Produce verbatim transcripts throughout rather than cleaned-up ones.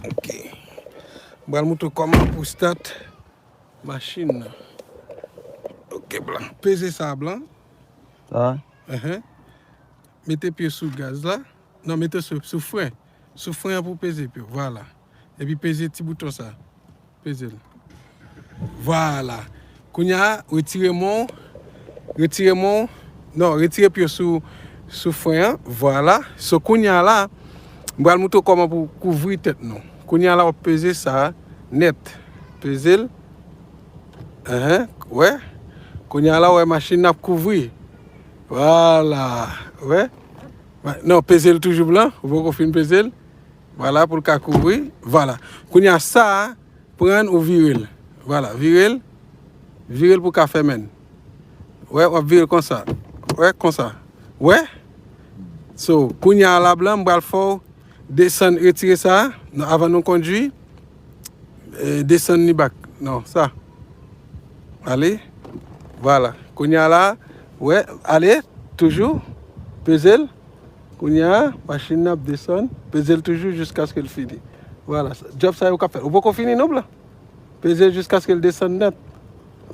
Ok. M pral montre w kòman pou start machin nan. Ok, blan. Peze sa, blan. Sa? Ehe. Mete pye sou gaz la. Non, mete sou, sou fren. Sou fren an pou peze pye. Vwala. Epi peze ti bouton sa. Peze l. Vwala. Kounye a, retire men w. Retire men w. Non, retire pye w sou, sou fren an. Vwala. So, kounye a la, m pral montre w kòman pou kouvri tèt nou. Kounye a la, w ap peze sa nèt. Peze l. Enhen. Wè. Kounye a la, w wè machin nan ap kouvri. Vwala. Wè. Non, peze l toujou blan. Ou poko fin peze l. Vwala, pou l ka kouvri. Vwala. Kounye a sa, pran l ou vire l. Vwala, vire l. Vire l pou ka fèmen l. Wè, w ap vire l konsa. Wè, konsa. Wè? So, kounye a la blan, m pral fè w desann, retire sa. Non, avan nou kondui, e, desann li back. Non, sa. Ale. Vwala. Kounye a la, wè, ale, toujou. Peze l. Kounye a, machin nan ap desann. Peze l toujou jiskaske l fini. Vwala. Djòb sa yo k ap fèt. Ou poko fini non, blan. Peze l jiskaske l desann nèt.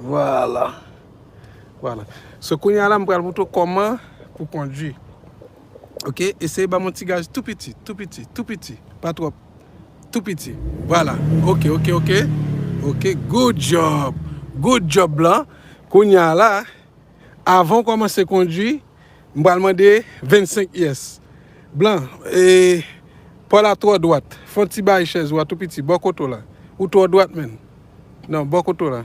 Vwala. Vwala. So, kounye a la, m pral montre w kòman pou kondui. Ok, eseye ba m yon ti gaz tou piti, tou piti, tou piti. Pa twòp. Tou piti. Vwala. Ok, ok, ok. Ok, good job. Good job, blan. Kounye a la, avan w kòmanse kondui, m pral mande vennsenk yes. Blan, e, pa w la twò dwat. Fè yon ti bay chèz ou a tou piti, bò kote w la. Ou twò dwat, menn. Non, bò kote w la.